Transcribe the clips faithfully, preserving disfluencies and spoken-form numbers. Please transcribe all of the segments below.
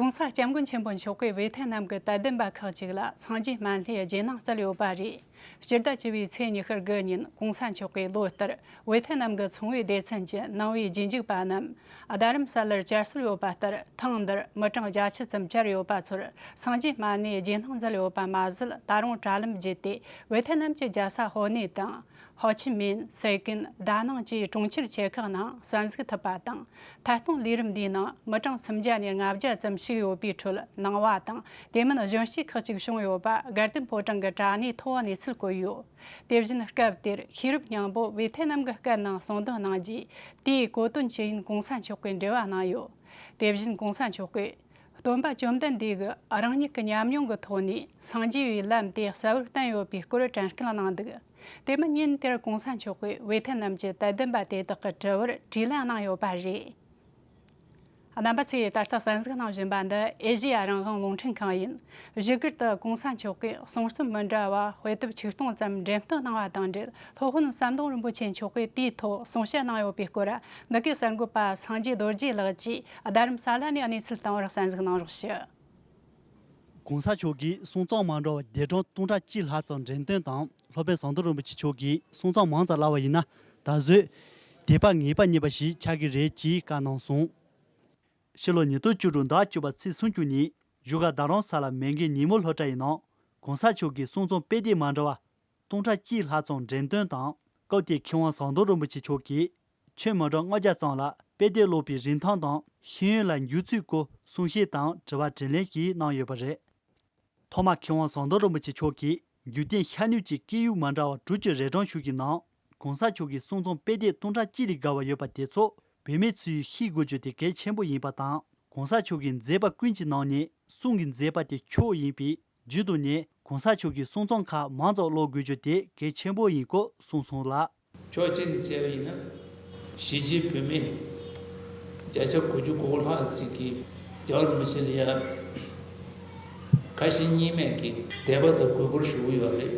༸གོང་ས་༸སྐྱབས་མགོན་ཆེན་པོ་མཆོག་གིས་ཝེ་ཐེ་ནམ་གྱི་དད་ལྡན་པ་ཁག་ཅིག་ལ་སངས་རྒྱས་སྨན་བླའི་རྗེས་གནང་སྩལ་ཡོད་པ་རེད། སྤྱི་ཟླ་བཅུ་པའི་ཚེས་ཉི་ཤུ་དགུ་ཉིན་༸གོང་ས་མཆོག་གིས་ལོ་ལྟར་ཝེ་ཐེ་ནམ་གྱི་ཚོང་པའི་སྡེ་ཚན་གྱི་ནང་པའི་རྗེས་འཇུག་པ་རྣམས་རྡ་རམ་ས་ལར་བཅར་སྲོལ་ཡོད་པ་ལྟར། ཐེངས་འདིར་མི་གྲངས་བརྒྱད་ཅུ་ཙམ་བཅར་ཡོད་པ་ཚོར་སངས་རྒྱས་སྨན་བླའི་རྗེས་གནང་མཛད་ཡོད་པ་མ་ཟད། ད་རུང་དྲ་ལམ་བརྒྱུད་དེ་ཝེ་ཐེ་ནམ་གྱི་རྒྱལ་ས་ཧོ་ནེ་དང་། ཧོ་ཆི་མིན། སེ་ཀུན། དཱ་ནང་བཅས་གྲོང་ཁྱེར་ཆེ་ཁག་ནང་གསན་གཟིགས་ཐུབ་པ་དང་། ཐད་གཏོང་ལས་རིམ་འདིའི་ནང་མི་གྲངས་སུམ་བརྒྱ་ནས་ལྔ་བརྒྱ་ཙམ་ཞུགས་ཡོད་པའི་ཁྲོད། ནང་པ་དང་དེ་མིན་གཞོན་སྐྱེས་ཁག་ཅིག་བྱུང་ཡོད་པ་དགའ་ལྡན་ཕོ་བྲང་གི་དྲ་གནས་ཐོག་གནས་ཚུལ་བཀོད་ཡོད། དེ་བཞིན་སྐབས་དེར་ཤེས་རབ་སྙིང་པོ་ཝེ་ཐེ་ནམ་གྱི་སྐད་ནང་གསུང་འདོན་གནང་རྗེས། དེའི་གོ་དོན་ཇི་ཡིན་༸གོང་ས་མཆོག་གིས་འགྲེལ་བ་གནང་ཡོད། དེ་བཞིན་༸གོང་ས་མཆོག་གིས། སྟོན་པ་བཅོམ་ལྡན་འདས་ཀྱིས་རང་ཉིད་ཀྱི་ཉམས་མྱོང་གི་ཐོག་ནས་སངས་རྒྱས་པའི་ལམ་དེ་གསལ་བོར་བསྟན་ཡོད་པའི་སྐོར་དྲན་སྐུལ་གནང་འདུག་དེ་མིན་ཉིན་དེར་༸གོང་ས་མཆོག་གིས་ཝེ་ཐེ་ནམ་གྱི་དད་ལྡན་པ་དེ་དག་གི་དྲི་བར་དྲིས་ལན་གནང་ཡོད་པ་རེད། རྣམ་པ་ཚོས་ད་ལྟ་གསན་གཟིགས་གནང་བཞིན་པ་འདི་ཨེ་ཤེ་ཡ་རང་དབང་རླུང་འཕྲིན་ཁང་ཡིན། བཞུགས་སྒར་དུ་༸གོང་ས་མཆོག་གིས་གསུང་རྩོམ་མི་འདྲ་བ་དཔེ་དེབ་ཆིག་སྟོང་ཙམ་འགྲེམས་སྟོན་གནང་བ་དང་འབྲེལ། སློབ་དཔོན་ཟམ་གདོང་རིན་པོ་ཆེ་མཆོག་གིས་དེའི་ཐོག་གསུང་བཤད་གནང་ཡོད་པའི་སྐོར། འདི་གའི་གསར་འགོད་པ་སངས་རྒྱས་རྡོ་རྗེ་ལགས་ཀྱིས་རྡ་རམ་ས་ལ་ནས་གནས་ཚུལ་བཏང་བར་གསན་གཟིགས་གནང་རོགས་ཞུ། ༸གོང་ས་མཆོག་གིས་གསུང་རྩོམ་མ་འདྲ་བ་དེབ་གྲངས་སྟོང་ཕྲག་གཅིག་ལྷག་ཙམ་འགྲེམས་སྟོན་དང་། སློབ་དཔོན་ཟམ་གདོང་རིན་པོ་ཆེ་མཆོག་གིས་གསུང་རྩོམ་མང་ཙམ་བཀླགས་པ་ཡིན་ན། ད་གཟོད་དད་པ་ངེས་པ་རྙེད་པ་ཞིག་ཆགས་ཀྱི་རེད་ཅེས་བཀའ་གནང་སོང་། ཕྱི་ལོ་ཉིས་སྟོང་བཅུ་དྲུག་ཟླ་བཅུ་པ་ཚེས་སུམ་ཅུ་ཉིན་བཞུགས་སྒར་རྡ་རམ་ས་ལ་མེས་རྒྱལ་ཉིན་མོ་སློབ་གྲྭ་ཡི་ནང་༸གོང་ས་མཆོག་གི་གསུང་རྩོམ་དཔེ་དེབ་མ་འདྲ་བ་སྟོང་ཕྲག་གཅིག་ལྷག་ཙམ་འགྲེམས་སྟོན་དང་། སྐབས་དེར་མཁས་དབང་ཟམ་གདོང་རིན་པོ་ཆེ་མཆོག་གིས་ཁྱོན་མི་གྲངས་ལྔ་བརྒྱ་ཙམ་ལ་དཔེ་དེབ་ཀློག་པའི་རིན་ཐང་དང་ཤེས་ཡོན་ལ་འགྱུར་ཚུལ་སྐོར་གསུང་བཤད་དང་དྲི་བ་དྲིས་ལན་ཞིག་གནང་ཡོད་པ་རེད། ཐོག་མར་མཁས་དབང་ཟམ་གདོང་རིན་པོ་ཆེ་མཆོག་གིས་རྒྱུ་རྐྱེན་ཤར་ནུབ་ཀྱི་སྐད་ཡིག་མ་འདྲ་བ་དྲུག་ཅུ་རེ་གྲངས་ཤིག་གི་ནང་༸གོང་ས་མཆོག་གི་གསུང་རྩོམ་དཔེ་དེབ་སྟོང་ཕྲག་གཅིག་ལས་བརྒལ་བ་ཡོད་པ་དེ་ཚོ་བོད་མི་ཚོས་ཤེས་དགོས་རྒྱུ་དེ་གལ་ཆེན་པོ་ཡིན་པ་དང་། ༸གོང་ས་མཆོག་གི་མཛད་པ་ཀུན་གྱི་ནང་ནས་གསུང་གི་མཛད་པ་དེ་མཆོག་ཡིན་པས། རྒྱུན་དུ་ནས་༸གོང་ས་མཆོག་གི་གསུང་རྩོམ་ཁག་མང་ཙམ་ཀློག་དགོས་རྒྱུ་དེ་གལ་ཆེན་པོ་ཡིན་སྐོར་གསུངས་སོང་ལ། ཕྱོགས་གཅིག་ནས་བྱས་པ་ཡིན་ན། གཞིས་བྱེས་བོད་མི་བརྒྱ་ཆ་དགུ་བཅུ་གོ་དགུ་ལྷག་ཅིག་གིས་རྒྱལ་བ་རིན་པོ་ཆེ་ལ་ཡ་ཁ་ཞེ་གཉིས་མེད་ཀྱི་དད་པ་དང་གུས་བཀུར་ཞུ་གི་ཡོད་རེད།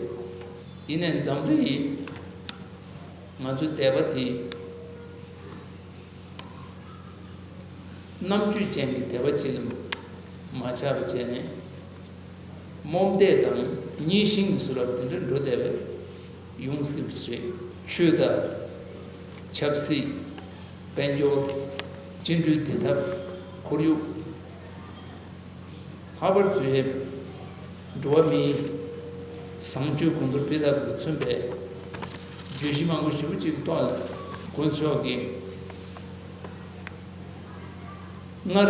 ཡིན་ནའི་འཛམ་གླིང་ཡིས་ང་ཚོའི་དད་པ་དེ་རྣམ་དཔྱོད་ཅན་གྱི་དད་པ་ཅིག་ལ་མ་ཆགས་པ་བྱས་ནས། རྨོངས་དད་དང་གཉེན་ཞེན་གྱི་བཟོ་འདྲ་དེ་འདྲ་འགྲོ་བསྡད་པ་ཡོང་སྲིད་པ་ཞིག་རེད། ཆོས་དང་ཆབ་སྲིད། དཔལ་འབྱོར། བཅིངས་འགྲོལ་བདེ་ཐབས། ཁོར་ཡུག་ལྷག་པར་དུ་འགྲོ་བ་མིའི་བཟང་སྤྱོད་གོང་མཐོར་སྤེལ་ཐབས་ཀྱིས་མཚོན་པའི་བརྗོད་གཞི་མང་པོ་ཞེ་པོ་ཅིག་གི་ཐོག་ལ་དགོན་མཆོག་གིས་སྔར་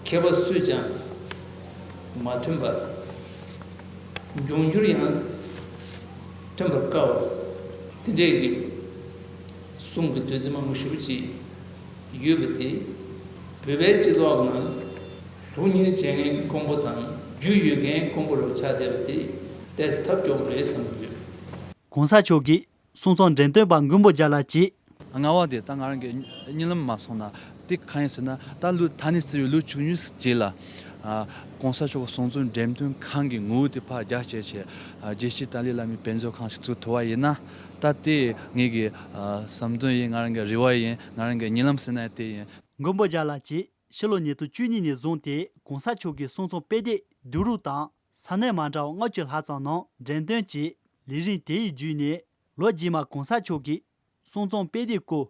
མཁས་པ་སུས་ཀྱང་མ་ཐོན་པ། འབྱུང་འགྱུར་ཡང་ཐོན་པར་དཀའ་བ། དེ་འདྲའི་གི་གསུང་གི་འདོད་སེམས་མང་པོ་ཞེ་པོ་ཅིག་ཡོད་པ་དེ། བོད་པའི་སྤྱི་ཚོགས་ནང་གཟུགས་བརྙན་བྱེད་མཁན་དཀོན་པོ་དང་རྒྱུས་ཡོད་མཁན་དཀོན་པོ་རུ་ཆགས་བསྡད་པ་དེ་ཏོག་ཙམ་ཐབས་སྐྱོ་པོ་རེད་བསམ་གྱི་ཡོད། ༸གོང་ས་མཆོག་གིས་གསུང་རྩོམ་འགྲེམས་སྟོན་པ་མགོན་པོ་རྒྱལ་ལགས་ཀྱིས། ལྔ་པ་དེ་ད་ང་རང་གི་གཉིད་ལམ་མ་སོང་ན་དེ་གང་ཡིན་ཟེར་ན། ད་ལོ་ད་ནས་བརྩིས་པའི་ལོ་བཅུ་གཉིས་རྗེས་ལ། ཨ། ༸གོང་ས་མཆོག་གི་གསུང་རྩོམ་འགྲེམས་སྟོན་ཁང་གི་ངོ་བོ་དེ་ཕར་རྒྱ་བསྐྱེད་བྱས། ཨ། རྒྱལ་སྤྱིའི་ཏཱ་ལའི་བླ་མའི་དཔེ་མཛོད་ཁང་ཞིག་བཙུགས་ཐུབ་པ་ཡིན་ན། ད་དེ་ངེད་ཀྱི་ཨ་བསམ་དོན་ཡིན། ང་རང་གི་རེ་བ་ཡིན། ང་རང་གི་གཉིད་ལམ་ཟེར་ན་དེ་ཡིན། མགོན་པོ་རྒྱལ་ལགས་ཀྱིས་ཕྱི་ལོ་ཉིས་སྟོང་བཅུ་གཉིས་ནས་བཟུང་སྟེ་༸གོང་ས་མཆོག་གི་གསུང་རྩོམ་དཔེ་དེབ་བསྡུས་རུབ་དང་ས་གནས་མ་འདྲ་བ་ལྔ་བཅུ་ལྷག་ཙམ་ནང་འགྲེམས་སྟོན་གྱིས། ལས་རིམ་དེ་ཡི་བརྒྱུད་ནས་ལོ་རྗེས་མར་༸གོང་ས་མཆོག་གི་གསུང་རྩོམ་དཔེ་དེབ་སྐོར་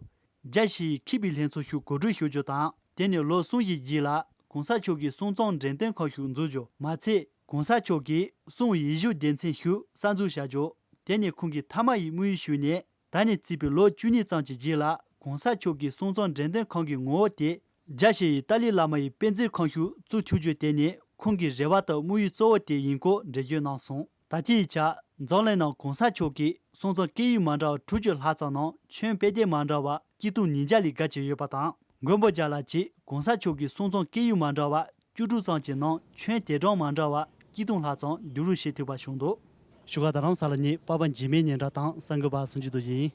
རྒྱ་ཆེའི་མཁས་པའི་ལྷན་ཚོགས་ཤིག་གོ་སྒྲིག་ཞུ་རྒྱུ་དང་། དེ་ནས་ལོ་གསུམ་བཞིའི་རྗེས་ལ་༸གོང་ས་མཆོག་གི་གསུང་རྩོམ་འགྲེམས་སྟོན་ཁང་ཞིག་འཛུགས་རྒྱུ་མ་ཚད། ༸གོང་ས་མཆོག་གི་གསུང་ཡིག་གཟུགས་སྡེ་ཚན་ཞིག་གསར་འཛུགས་བྱ་རྒྱུ། དེ་ནས་ཁོང་གིས་མཐའ་མ་ཡི་དམིགས་ཡུལ་ཞུས་ནས། ད་ནས་བརྩིས་པའི་ལོ་བཅུ་གཉིས་ཙམ་གྱི་རྗེས་ལ་༸གོང་ས་མཆོག་གི་གསུང་རྩོམ་འགྲེམས་སྟོན་ཁང་གི་ངོ་བོ་དེ་རྒྱ་ཆེའི་ཏཱ་ལའི་བླ་མ་ཡི་དཔེ་མཛོད་ཁང་ཞིག་བཙུགས་ཐུབ་རྒྱུ་དེ་ནི་ཁོང་གི་རེ་བ་དང་དམིགས་ཡུལ་གཙོ་བོ་དེ་ཡིན་སྐོར་འགྲེལ་བརྗོད་གནང་སོང་། ད་ལྟའི་ཆར་འཛམ་གླིང་ནང་༸གོང་ས་མཆོག་གི་གསུང་རྩོམ་སྐད་ཡིག་མ་འདྲ་བ་དྲུག་ཅུ་ལྷག་ཙམ་ནང་ཁྱོན་དཔེ་དེབ་མ་འདྲ་བ་ཆིག་སྟོང་ཉིས་བརྒྱ་ལས་བརྒལ་ཅིག་ཡོད་པ་དང་། མགོན་པོ་རྒྱལ་ལགས་ཀྱིས་༸གོང་ས་མཆོག་གི་གསུང་རྩོམ་སྐད་ཡིག་མ་འདྲ་བ་བཅུ་དྲུག་ཙམ་གྱི་ནང་ཁྱོན་དེབ་གྲངས་མ་འདྲ་བ་ཆིག་སྟོང་ལྷག་ཙམ་བསྡུས་རུབ་བྱེད་ཐུབ་པ་བྱུང་འདུག་བཞུགས་སྒར་རྡ་རམ་ས་ལ་ནས་པ་ཕ་འཇིགས་མེད་སྙན་གྲགས་དང་གསར་འགོད་པ་སུ་འཇུ་རྡོ་རྗེ་ཡིན།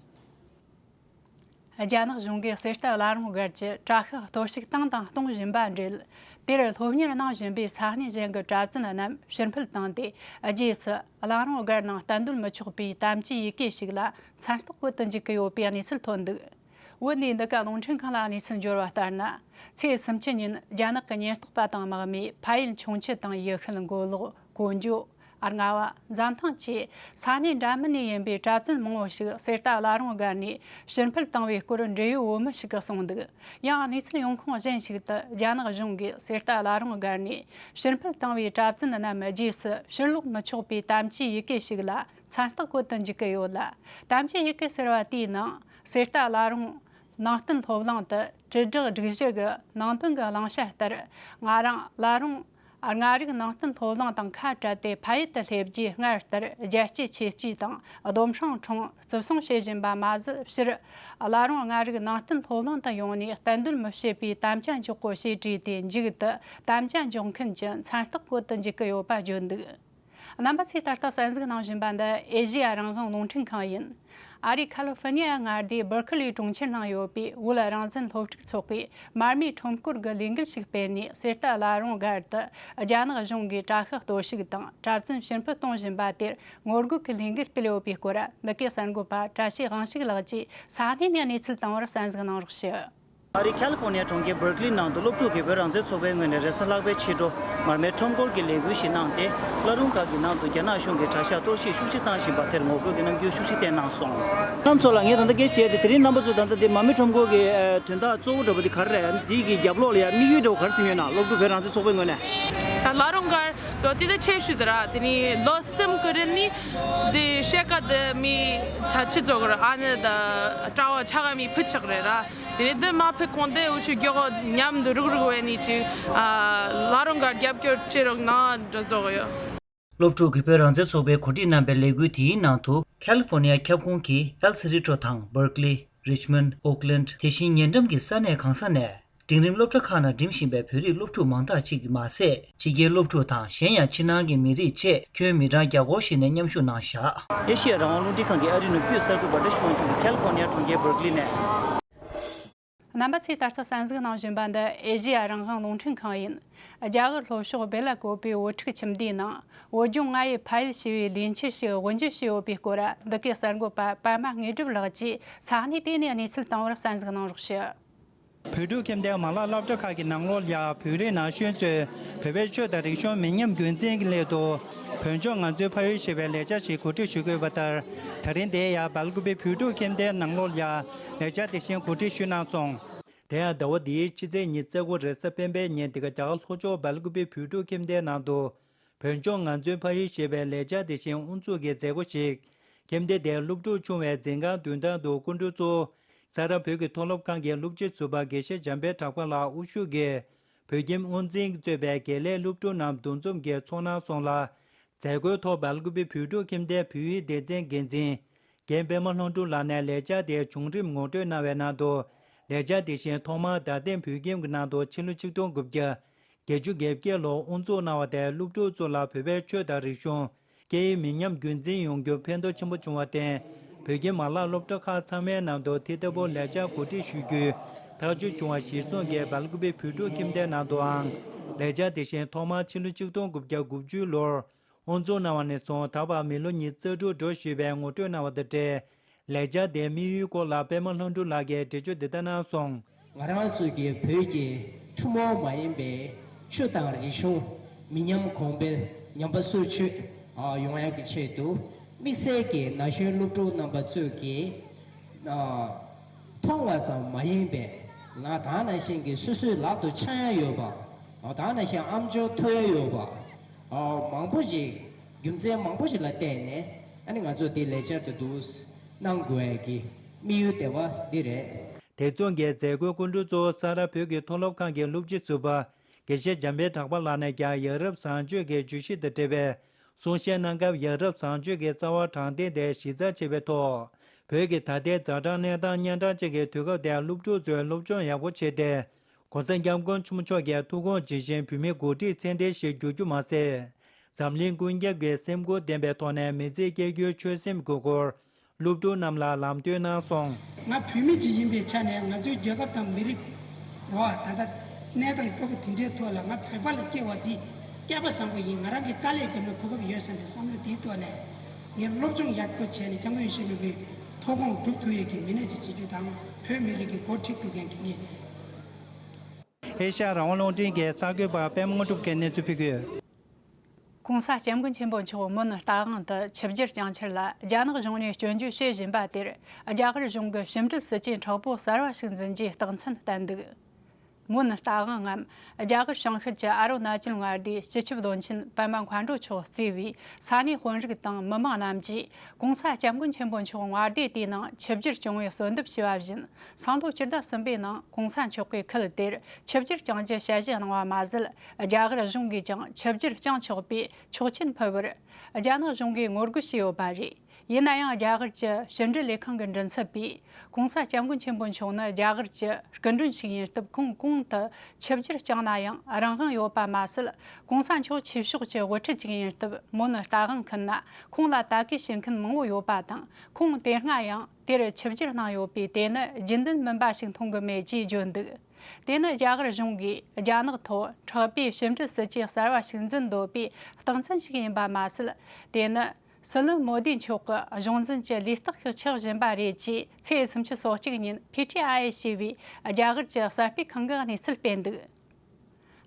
རྒྱ་ནག་གཞུང་གིས་གསེར་རྟ་བླ་རུང་སྒར་གྱི་དྲ་ཤག་གཏོར་བཤིག་བཏང་དང་གཏོང་བཞིན་པ་འབྲེལ། དེར་སློབ་གཉེར་གནང་བཞིན་པའི་ས་གནས་གཞན་གྱི་གྲྭ་བཙུན་རྣམས་ཕྱིར་འཕུད་བཏང་སྟེ། རྗེས་སུ་བླ་རུང་སྒར་ནང་གཏན་སྡོད་མི་ཆོག་པའི་དམ་བཅའི་ཡི་གེ་ཞིག་ལ་མཚན་རྟགས་བཀོད་དུ་འཇུག་གི་ཡོད་པའི་གནས་ཚུལ་ཐོན་འདུག་བོད་ནས་འདི་ག་རླུང་འཕྲིན་ཁང་ལ་གནས་ཚུལ་འབྱོར་བ་ལྟར་ན། ཚེས་སུམ་ཅུ་ཉིན་རྒྱ་ནག་གི་ཉེན་རྟོག་པ་དང་དམག་མིས་ཕ་ཡུལ་ཆུང་ཆུ་དང་ཡུལ་ཤུལ་མགོ་ལོག་ཀོང་ཇོ། རྔ་བ། འཛམ་ཐང་བཅས་ས་གནས་འདྲ་མིན་ནས་ཡིན་པའི་གྲྭ་བཙུན་མང་བོ་ཞིག་གསེར་རྟ་བླ་རུང་སྒར་ནས་ཕྱིར་འཕུད་བཏང་བའི་སྐོར་འབྲེལ་ཡོད་བོད་མི་ཞིག་གིས་གསུངས་འདུག། ཡང་གནས་ཚུལ་ཡོང་ཁུངས་གཞན་ཞིག་ཏུ། རྒྱ་ནག་གཞུང་གིས་གསེར་རྟ་བླ་རུང་སྒར་ནས་ཕྱིར་འཕུད་བཏང་བའི་གྲྭ་བཙུན་རྣམས་རྗེས་སུ་ཕྱིར་ལོག་མི་ཆོག་པའི་དམ་བཅའི་ཡི་གེ་ཞིག་ལ་མཚན་རྟགས་བཀོད་དུ་འཇུག་གི་ཡོད་ལ། དམ་བཅའི་ཡི་གེ་ཟེར་བ་དེའི་ནང་གསེར་རྟ་བླ་རུང་ནང་བསྟན་སློབ་གླིང་དུ་དྲིལ་བསྒྲགས་སྒྲིག་གཞི་གི་ནང་དོན་གྱི་གླེང་བྱ་ལྟར། ང་རང་བླ་རུང་། ལྔ་རིག་ནང་བསྟན་སློབ་གླིང་དང་ཁ་བྲལ་ཏེ་ཕ་ཡུལ་དུ་སླེབས་རྗེས། སྔར་ལྟར་རྒྱལ་གཅེས་ཆེ་བརྩེ་དང་སྡོམ་སྲུང་ཁྲིམས་བརྩི་སྲུང་བྱེད་བཞིན་པ་མ་ཟད། ཕྱིར་བླ་རུང་ལྔ་རིག་ནང་བསྟན་སློབ་གླིང་དུ་ཡོང་ནས་གཏན་སྡོད་མི་བྱེད་པའི་དམ་བཅའ་འཇོག་གོ་ཞེས་བྲིས་ཏེ་མཇུག་ཏུ་དམ་བཅའ་འཇོག་མཁན་གྱི་མཚན་རྟགས་བཀོད་དུ་འཇུག་གི་ཡོད་པ་བརྗོད་འདུག། རྣམ་པ་ཚོས་ད་ལྟ་གསན་གཟིགས་གནང་བཞིན་པ་འདི་ཨེ་ཤེ་ཡ་རང་དབང་རླུང་འཕྲིན་ཁང་ཡིན། ཨ་རིའི་ཁ་ལི་ཧྥོར་ནི་ཡ་མངའ་སྡེའི་སྦར་ཁི་ལི་གྲོང་ཁྱེར་ནང་ཡོད་པའི་བོད་རང་བཙན་སློབ་ཕྲུག་ཚོགས་པས་མར་མེའི་ཁྲོམ་སྐོར་གྱི་ལས་འགུལ་ཞིག་སྤེལ་ནས། གསེར་རྟ་བླ་རུང་སྒར་དུ་རྒྱ་ནག་གཞུང་གིས་དྲག་ཤུགས་གཏོར་བཤིག་དང་གྲྭ་བཙུན་ཕྱིར་འཕུད་གཏོང་བཞིན་པ་དེར་ངོ་རྒོལ་གྱི་ལས་འགུལ་སྤེལ་ཡོད་པའི་སྐོར། འདི་གའི་གསར་འགོད་པ་བཀྲ་ཤིས་དབང་ཕྱུག་ལགས་ཀྱིས་ས་གནས་ནས་གནས་ཚུལ་བཏང་བར་གསན་གཟིགས་གནང་རོགས་ཞུ། ཨ་རིའི་ཁ་ལི་ཧྥོར་ནི་ཡ་གྲོང་ཁྱེར་སྦར་ཁི་ལི་ནང་དུ་སློབ་ཕྲུག་གིས་བོད་རང་བཙན་ཚོགས་པའི་ངོས་ནས་རེས་གཟའ་ལྷག་པའི་ཕྱི་དྲོ་མར་མེ་ཁྲོམ་སྐོར་གྱི་ལས་འགུལ་ཞིག་གནང་སྟེ། བླ་རུང་སྒར་གྱི་ནང་དུ་རྒྱ་ནག་གཞུང་གིས་དྲག་ཤུགས་གཏོར་བཤིག་ཤུགས་ཆེ་བཏང་བཞིན་པ་དེར་ངོ་རྒོལ་གྱི་རྣམ་འགྱུར་ཤུགས་ཆེ་བསྟན་གནང་སོང་། རྣམ་ཚོ་ལགས། ངས་ད་ལྟ་སྐད་བྱས་ཏེ། དེ་རིང་རྣམ་པ་ཚོ་ད་ལྟ་དེ་མར་མེ་ཁྲོམ་སྐོར་གྱི་ཨ་དོན་དག་གཙོ་བོ་འདྲ་པོ་དེ་ག་རེ་རེད། དེའི་གི་རྒྱབ་ལོགས་ལ་ཡ་དམིགས་ཡུལ་འདྲ་པོ་ག་རེ་ཟིན་ཡོད་ན། སློབ་ཕྲུག་བོད་རང་བཙན་ཚོགས་པའི་ངོས་ནས། ད་བླ་རུང་སྒར་ཚོ་དེ་ད་ཆེ་ཤོས་དེ་ར། དེ་ནི་ལོ་གསུམ་གི་རིང་ནི་དེ་ཤེ་ཀ་དེ་མི་ཆ་ཆི་ཚོ་གི་ར། ཨ་ནི་ད་གྲྭ་བ་ཆ་ག་མི་ཕུད་ཆག་རེད་ར། དེ་ནས་འདི་མ་ཕེབས་གོང་དེ་འུ་ཆོ་མགྱོགས་མཉམ་དུ་རུག་རུག་བས་ནི་ཅིག་ཨ་བླ་རུང་ག་རྒྱབ་སྐྱོར་བྱེད་རོགས་གནང་འདྲ་ཚོགས་ཡོད། སློབ་ཕྲུག་གིས་བོད་རང་བཙན་ཚོགས་པས་གོ་སྒྲིག་གནང་པའི་ལས་འགུལ་དེའི་ནང་དུ། ཁ་ལི་ཧྥོར་ནི་ཡ་ཁྱབ་ཁོངས་ཀྱི་ཨེལ་སི་རི་ཊོ་དང་སྦར་ཀི་ལི། རིཆ་མོན། ཨོ་ཀི་ལན། དེ་བཞིན་ཉེ་འགྲམ་གྱི་ས་གནས་གང་ས་ནས། འབྲིང་རིམ་སློབ་གྲྭ་ཁག་ནང་འགྲིམ་བཞིན་པའི་བོད་རིགས་སློབ་ཕྲུག་མང་དག་ཅིག་མ་ཟད། ཕྱི་རྒྱལ་སློབ་ཕྲུག་དང་གཞན་ཡང་ཕྱི་ནང་གི་མི་རིགས་བཅས་ཁྱོན་མི་གྲངས་བརྒྱ་སྐོར་ཞིག་ནས་མཉམ་ཞུགས་གནང་བཞག། ཨེ་ཤེ་ཡ་རང་དབང་རླུང་འཕྲིན་ཁང་གི་ཨ་རིའི་ནུབ་རྒྱུད་གསར་འགོད་པ་བཀྲ་ཤིས་དབང་ཕྱུག་གིས་ཁ་ལི་ཧྥོར་ནི་ཡ་གྲོང་ཁྱེར་སྦར་ཀི་ལི་ནས། རྣམ་པ་ཚོས་ད་ལྟ་གསན་གཟིགས་གནང་བཞིན་པ་འདི་ཨེ་ཤེ་ཡ་རང་དབང་རླུང་འཕྲིན་ཁང་ཡིན། རྒྱ་གར་ལྷོ་ཕྱོགས་སྦེ་ལ་ཀོབ་པའི་བོད་ཕྲུག་ཁྱིམ་སྡེའི་ནང་བོད་ལྗོངས་རྔ་ཡབ་ཕ་ཡུལ་ཞེས་པའི་ལས་འཆར་ཞིག་དབུ་འབྱེད་བྱས་ཡོད་པའི་སྐོར། འདི་གའི་གསར་འགོད་པ་པད་མ་དངོས་གྲུབ་ལགས་ཀྱིས་ས་གནས་དེ་ནས་གནས་ཚུལ་བཏང་བར་གསན་གཟིགས་གནང་རོགས་ཞུ། བོད་ཕྲུག་ཁྱིམ་སྡེའི་མ་ལག་སློབ་གྲྭ་ཁག་གི་ནང་ལོགས་ལ་ཡ། བོད་རིགས་ན་གཞོན་ཚོས་བོད་པའི་ཆོས་དང་རིག་གཞུང་མི་ཉམས་རྒྱུན་འཛིན་གྱི་སླད་དུ། བོད་ལྗོངས་ང་ཚོའི་ཕ་ཡུལ་ཞེས་པའི་ལས་འཆར་ཞིག་གོ་སྒྲིག་ཞུ་དགོས་པ་ལྟར། ད་རིང་འདིར་ཡ་སྦེལ་ཀོབ་བོད་ཕྲུག་ཁྱིམ་སྡེའི་ནང་ལོགས་ལ་ཡ། ལས་འཆར་དེ་བཞིན་གོ་སྒྲིག་ཞུས་གནང་སོང་། དེ་ཡང་ཟླ་བ་འདིའི་ཕྱི་ཚེས་ཉི་ཤུ་རྩ་དགུ་རེས་གཟའ་སྤེན་པའི་ཉིན་འདི་ག་རྒྱ་གར་ལྷོ་ཕྱོགས་སྦེལ་ཀོབ་བོད་ཕྲུག་ཁྱིམ་སྡེའི་ནང་དུ། བོད་ལྗོངས་ང་ཚོའི་ཕ་ཡུལ་ཞེས་པའི་ལས་འཆར་དེ་བཞིན་དབུ་འཛུགས་ཀྱི་མཛད་སྒོ་ཞིག། ཁྱིམ་སྡེ་དེའི་སློབ་ཕྲུག་ཆུང་བའི་འཛིན་ཁང་མདུན་ཐང་དུ་སྐུ་མགྲོན་གཙོ་བོ། ས་རཱ་བོད་ཀྱི་མཐོ་སློབ་ཁང་གི་སློབ་སྤྱི་ཟུར་པ་དགེ་བཤེས་འཇམ་དཔལ་གྲགས་པ་ལགས་དབུ་བཞུགས་ཀྱིས། བོད་ཁྱིམ་དབུ་འཛིན་གྱིས་གཙོས་པའི་དགེ་ལས་སློབ་ཕྲུག་རྣམས་འདུ་འཛོམས་ཀྱིས་ཚོགས་གནང་སོང་ལ། མཛད་སྒོའི་ཐོག་སྦེལ་ཀོབ་བོད་ཕྲུག་ཁྱིམ་སྡེའི་བོད་ཡིག་སྡེ་ཚན་འགན་འཛིན། རྒན་པད་མ་ལྷུན་གྲུབ་ལགས་ནས་ལས་འཆར་དེའི་བྱུང་རིམ་ངོ་སྤྲོད་གནང་བའི་ནང་དུ། ལས་འཆར་དེ་བཞིན་ཐོག་མར་རྡ་སྟེང་བོད་ཁྱིམ་གྱི་ནང་དུ་ཕྱི་ལོ་ཆིག་སྟོང་དགུ་བརྒྱ་བརྒྱད་ཅུ་གྱ་བརྒྱད་ལོར་དབུ་འཛུགས་གནང་བ་དེས་སློབ་ཕྲུག་ཚོ་ལ་བོད་པའི་ཆོས་དང་རིག་གཞུང་། སྐད་ཡིག་མི་ཉམས་རྒྱུན་འཛིན་ཡོང་རྒྱུར་ཕན་ཐོགས་ཆེན་པོ་བྱུང་བར་བརྟེན། བོད་ཁྱིམ་མ་ལག་སློབ་གྲྭ་ཁག་ཚང་མའི་ནང་དུ་དེ་ལྟ་བུ་ལས་འཆར་གོ་སྒྲིག་ཞུ་རྒྱུའི་ཐག་གཅོད་བྱུང་བ་གཞིར་བཟུང་གིས་སྦེལ་ཀོབ་བོད་ཕྲུག་ཁྱིམ་སྡེའི་ནང་དུའང་ལས་འཆར་དེ་བཞིན་ཐོག་མར་ཕྱི་ལོ་ཆིག་སྟོང་དགུ་བརྒྱ་དགུ་བཅུ་ལོར། དབུ་འཛུགས་གནང་བ་ནས་བཟུང་ད་བར་མི་ལོ་ཉི་ཤུ་རྩ་དྲུག་འགྲོ་བཞིན་པའི་ངོ་སྤྲོད་གནང་བ་དང་འབྲེལ། ལས་འཆར་དེའི་དམིགས་ཡུལ་སྐོར་ལ་པད་མ་ལྷུན་གྲུབ་ལགས་ཀྱིས་འགྲེལ་བརྗོད་འདི་ལྟར་གནང་སོང་། ང་རང་ཚོ་གི་བོད་ཀྱི་ཐུན་མོང་མ་ཡིན་པའི་ཆོས་དང་རིག་གཞུང་མི་ཉམས་གོང་འཕེལ་ཉམས་པ་སོར་ཆུད་ཡོང་ཡག་གི་ཆེད་དུ། དམིགས་བསལ་གྱི་ན་གཞོན་སློབ་ཕྲུག་རྣམ་པ་ཚོས་ཀྱི་མཐོང་བ་ཙམ་མ་ཡིན་པའི་ལ་དེ་ནང་བཞིན་གྱི་སོ་སོའི་ལག་ཏུ་འཆང་ཡ་ཡོད་པ། དེ་ནང་བཞིན་ཨམ་ཅོག་ཐོས་ཡ་ཡོད་པ། མང་པོ་ཞིག་རྒྱུ་མཚན་མང་པོ་ཞིག་ལ་བརྟེན་ནས་ཨ་ནི་ང་ཚོ་འདི་ལས་འཆར་དེ་འདུག་གནང་དགོས་ཡ་གི་དམིགས་ཡུལ་དེ་བ་འདི་རེད། དེ་མཚུངས་ཀྱི་མཛད་སྒོའི་སྐུ་མགྲོན་གཙོ་བོ་ས་རཱ་བོད་ཀྱི་མཐོ་སློབ་ཁང་གི་སློབ་སྤྱི་ཟུར་པ་དགེ་བཤེས་འཇམ་དཔལ་གྲགས་པ་ལགས་ནས་ཀྱང་ཡ་རབས་བཟང་སྤྱོད་ཀྱི་བརྗོད་གཞི་དང་འབྲེལ་བའི་གསུང་བཤད་གནང་སྐབས། ཡ་རབས་བཟང་སྤྱོད་ཀྱི་རྩ་བ་དྲང་བདེན་དེ་གཞི་རྩར་བྱས་པའི་ཐོག་བོད་ཀྱི་ད་ལྟའི་ཛ་དྲག་གནས་སྟངས་གཉན་འཕྲང་ཅན་གྱི་དུས་སྐབས་དེར་སློབ་ཕྲུག་ཚོས་སློབ་སྦྱོང་ཡག་པོ་བྱས་ཏེ། ༸གོང་ས་༸སྐྱབས་མགོན་ཆེན་པོ་མཆོག་གི་ཐུགས་དགོངས་ཇི་བཞིན་བོད་མིའི་འགོ་ཁྲིད་ཚད་ལྡན་ཞིག་འགྱུར་རྒྱུ་མ་ཟད། འཛམ་གླིང་ཀུན་ཁྱབ་ཀྱི་སེམས་ཁུར་ལྡན་པའི་ཐོག་ནས་མི་ཚེ་སྐྱེལ་རྒྱུའི་ཆོད་སེམས་དགོས་སྐོར། སློབ་ཕྲུག་རྣམས་ལ་ལམ་སྟོན་གནང་སོང་། ང་བོད་མི་ཅིག་ཡིན་པའི་ཆ་ནས་ང་ཚོའི་རྒྱལ་ཁབ་དང་མི་རིགས་རེད་བ། ད་ལྟ་གནས་སྟངས་སྐྱོ་པོ་དེ་འདྲའི་ཐོག་ལ་ང་བོད་པ་ལ་སྐྱེ་བ་འདི་སྐལ་པ་བཟང་པོ་ཡིན། ང་རང་གིས་དཀའ་ལས་བརྒྱབ་ན་གོ་སྐབས་ཡོད་བསམ་པའི་བསམ་བློ་དེའི་ཐོག་ནས་ངས་སློབ་སྦྱོང་ཡག་པོ་བྱས་ནས་༸སྐྱབས་མགོན་ཡིད་བཞིན་ནོར་བུའི་ ཐོབ་ཁོངས་སྒྲུབ་ཐུབ་ཡས་ཀྱི་མི་སྣ་ཅིག་བྱེད་རྒྱུ་དང་། བོད་མི་རིགས་ཀྱི་འགོ་ཁྲིད་ཐུབ་མཁན་གྱི་མི། ཨེ་ཤ་ཡ་རང་དབང་རླུང་འཕྲིན་གྱི་གསར་འགོད་པ་པད་མ་དངོས་གྲུབ་ཀྱིས་གནས་ཚུལ་ཕུལ་གྱི་ཡོད། ༸གོང་ས་༸སྐྱབས་མགོན་ཆེན་པོ་མཆོག་མོན་རྟ་དབང་དུ་ཆིབས་བསྒྱུར་བསྐྱངས་ཕྱིར་ལ། རྒྱ་ནག་གཞུང་ནས་སྐྱོན་བརྗོད་བྱེད་བཞིན་པ་དེར། རྒྱ་གར་གཞུང་གིས་ཕྱི་འབྲེལ་སྲིད་ཇུས་མཁྲེགས་པོ་གསར་བ་ཞིག་འཛིན་རྒྱུའི་རྟགས་མཚན་བསྟན་འདུག་མོན་རྟ་དབང་ངམ་རྒྱ་གར་བྱང་ཤར་གྱི་ཨ་རུ་ན་ཅལ་མངའ་སྡེའི་སྤྱི་ཁྱབ་བློན་ཆེན་པད་མ་མཁའ་འགྲོ་མཆོག་གཙོས་པའི་ས་གནས་དཔོན་རིགས་དང་མི་མང་རྣམས་ཀྱིས་༸གོང་ས་༸སྐྱབས་མགོན་ཆེན་པོ་མཆོག་མངའ་སྡེ་དེའི་ནང་ཆིབས་བསྒྱུར་བསྐྱོང་བའི་གསོལ་འདེབས་ཞུས་པ་བཞིན། སང་ལོ་ཕྱི་ཟླ་གསུམ་པའི་ནང་༸གོང་ས་མཆོག་གིས་ཁུལ་དེར་ཆིབས་བསྒྱུར་བསྐྱང་རྒྱུ་ཞལ་བཞེས་གནང་བ་མ་ཟད། རྒྱ་གར་གཞུང་གིས་ཀྱང་ཆིབས་བསྒྱུར་བསྐྱང་ཆོག་པའི་ཆོག་མཆན་ཕུལ་བར་རྒྱ་ནག་གཞུང་གིས་ངོ་རྒོལ་བྱས་ཡོད་པ་རེད། ཡིན་ན་ཡང་། རྒྱ་གར་གྱི་ཕྱི་འབྲེལ་ལས་ཁང་གི་མགྲིན་ཚབ་པས། ༸གོང་ས་༸སྐྱབས་མགོན་ཆེན་པོ་མཆོག་ནི་རྒྱ་གར་གྱི་སྐུ་མགྲོན་ཞིག་ཡིན་སྟབས། ཁོང་གོང་དུ་ཆིབས་བསྒྱུར་བསྐྱངས་ན་ཡང་རང་དབང་ཡོད་པ་མ་ཟད། ༸གོང་ས་མཆོག་ཆོས་ཕྱོགས་ཀྱི་དབུ་ཁྲིད་ཅིག་ཡིན་སྟབས། མོན་རྟ་དབང་ཁུལ་ན་ཁོང་ལ་ལྟ་སྐུལ་བྱེད་མཁན་མང་བོ་ཡོད་པ་དང་། ཁོང་དེ་སྔ་ཡང་དེར་ཆིབས་བསྒྱུར་གནང་ཡོད་པས། དེ་ནི་རྒྱུན་ལྡན་མིན་པ་ཞིག་མཐོང་གི་མེད་ཅེས་བརྗོད་འདུག་དེ་ནི་རྒྱ་གར་གཞུང་གིས་རྒྱ་ནག་ཐོག་མཁྲེགས་པའི་ཕྱི་འབྲེལ་སྲིད་ཇུས་གསར་བ་ཞིག་འཛིན་འདོད་པའི་རྟགས་མཚན་ཞིག་ཡིན་པ་མ་ཟད། དེ་ནི་སྲིད་བློན་མོ་དི་མཆོག་གི་གཞུང་འཛིན་གྱི་ལས་རྟགས་ཤིག་ཆགས་བཞིན་པ་རེད་ཅེས་ཚེས་སུམ་ཅུ་སོ་གཅིག་ཉིན་ཕི་ཊི་ཨའི་ཨེ་ཞེས་པའི་རྒྱ་གར་གྱི་གསར་སྤེལ་ཁང་གིས་གནས་ཚུལ་སྤེལ་འདུག་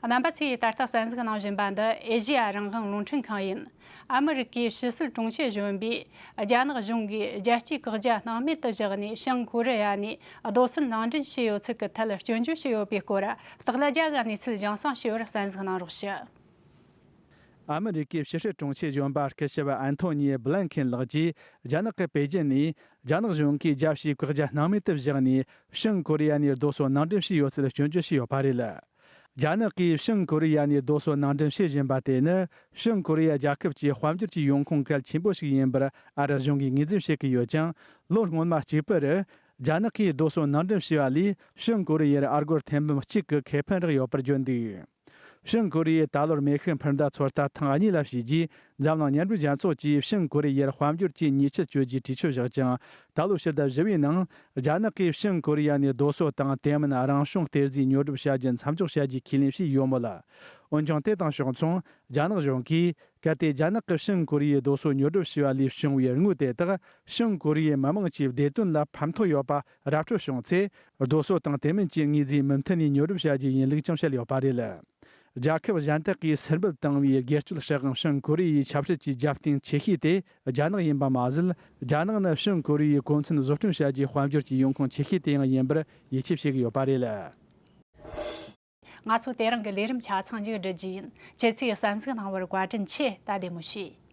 རྣམ་པ་ཚོས་ད་ལྟ་གསན་གཟིགས་གནང་བཞིན་པ་འདི་ཨེ་ཤེ་ཡ་རང་དབང་རླུང་འཕྲིན་ཁང་ཡིན། ཨ་མི་རི་ཀའི་ཕྱི་སྲིད་དྲུང་ཆེ་གཞོན་པས་རྒྱ་ནག་གཞུང་གིས་རྒྱལ་སྤྱིའི་བཀག་རྒྱ་སྣང་མེད་དུ་བཞག་ནས། བྱང་ཀོ་རི་ཡ་ནས་རྡོ་སོལ་ནང་འདྲེན་བྱས་ཡོད་ཚུལ་གྱི་ཐད་སྐྱོན་བརྗོད་བྱས་ཡོད་པའི་སྐོར། སྟག་ལྷ་རྒྱལ་གྱིས་གནས་ཚུལ་རྒྱང་སྲིང་ཞུས་པར་གསན་གཟིགས་གནང་རོགས་ཞུ། ཨ་མི་རི་ཀའི་ཕྱི་སྲིད་དྲུང་ཆེ་གཞོན་པ་སྐུ་ཞབས་ཨན་ཐོ་ནི་བྷི་ལན་ཁེན་ལགས་ཀྱིས་རྒྱ་ནག་གི་པེ་ཅིན་ནས་རྒྱ་ནག་གཞུང་གིས་རྒྱལ་སྤྱིའི་བཀག་རྒྱ་སྣང་མེད་དུ་བཞག་ནས། བྱང་ཀོ་རི་ཡ་ནས་རྡོ་སོལ་ནང་འདྲེན་བྱས་ཡོད་ཚུལ་སྐྱོན་བརྗོད་བྱས་ཡོད་པ་རེད། རྒྱ་ནག་གིས་བྱང་ཀོ་རི་ཡ་ནས་རྡོ་སོལ་ནང་འདྲེན་བྱེད་བཞིན་པ་དེ་ནི། བྱང་ཀོ་རི་ཡ་རྒྱལ་ཁབ་ཀྱི་དཔལ་འབྱོར་གྱི་ཡོང་ཁུངས་གལ་ཆེན་པོ་ཞིག་ཡིན་པར་ཨ་རི་གཞུང་གིས་ངོས་འཛིན་བྱེད་ཀྱི་ཡོད་ཅིང་། ལོ་སྔོན་མ་གཅིག་པུར། རྒྱ་ནག་གིས་རྡོ་སོལ་ནང་འདྲེན་བྱས་པ་ལས། བྱང་ཀོ་རི་ཡར་ཨ་སྒོར་ཐེར་འབུམ་གཅིག་གི་ཁེ་ཕན་རག་ཡོད་པར་བརྗོད་འདུག་བྱང་ཀོ་རི་ཡས་ད་ལོར་མེ་ཤུགས་འཕུར་མདའ་ཚོད་ལྟ་ཐེངས་གཉིས་ལ་བྱས་རྗེས། འཛམ་གླིང་མཉམ་འབྲེལ་རྒྱལ་ཚོགས་ཀྱིས་བྱང་ཀོ་རི་ཡར་དཔལ་འབྱོར་གྱི་ཉེས་ཆད་གཅོད་རྒྱུའི་གྲོས་ཆོད་བཞག་ཅིང་། ད་ལོའི་ཕྱི་ཟླ་བཞི་བའི་ནང་། རྒྱ་ནག་གིས་བྱང་ཀོ་རི་ཡ་ནས་རྡོ་སོལ་དང་དེ་མིན་རང་བྱུང་གཏེར་རྫས་ཉོ་སྒྲུབ་བྱ་རྒྱུ་མཚམས་འཇོག་བྱ་རྒྱུའི་ཁས་ལེན་བྱས་ཡོད་མོད། འོན་ཀྱང་། དེ་དང་ཕྱོགས་མཚུངས། རྒྱ་ནག་གཞུང་གིས། གལ་ཏེ་རྒྱ་ནག་གིས་བྱང་ཀོ་རི་ཡའི་རྡོ་སོལ་ཉོ་སྒྲུབ་བྱས་པ་ལས་བྱུང་བའི་དངུལ་དེ་དག་བྱང་ཀོ་རི་ཡའི་མི་དམངས་ཀྱི་བདེ་དོན་ལ་ཕན་ཐོགས་ཡོད་པ་ར་སྤྲོད་བྱུང་ཚེ། རྡོ་སོལ་དང་དེ་མིན་གྱི་དངོས་རྫས་མུ་མཐུད་ནས་ཉོ་སྒྲུབ་བྱ་རྒྱུ་ཡིན་ལུགས་ཀྱང་བཤད་ཡོད་པ་རེད། རྒྱལ་ཁབ་གཞན་དག་གིས་སུན་སྦལ་བཏང་བའི་སྒེར་གཅོད་སྲིད་དབང་བྱང་ཀོ་རི་ཡའི་ཆབ་སྲིད་ཀྱི་རྒྱབ་རྟེན་ཆེ་ཤོས་དེ་རྒྱ་ནག་ཡིན་པ་མ་ཟད། རྒྱ་ནག་ནི་བྱང་ཀོ་རི་ཡའི་གོ་མཚོན་བཟོ་སྐྲུན་བྱ་རྒྱུའི་དཔལ་འབྱོར་གྱི་ཡོང་ཁུངས་ཆེ་ཤོས་དེ་ཡང་ཡིན་པར་ཡིད་ཆེས་བྱེད་ཀྱི་ཡོད་པ་རེད། ང་ཚོ་དེ་རིང་གི་ལས་རིམ་ཆ་ཚང་མཇུག་སྒྲིལ་རྒྱུ་ཡིན། ཁྱེད་ཚོས་གསན་གཟིགས་གནང་བར་བཀའ་དྲིན་ཆེ། ད་བདེ་མོ་བྱོས།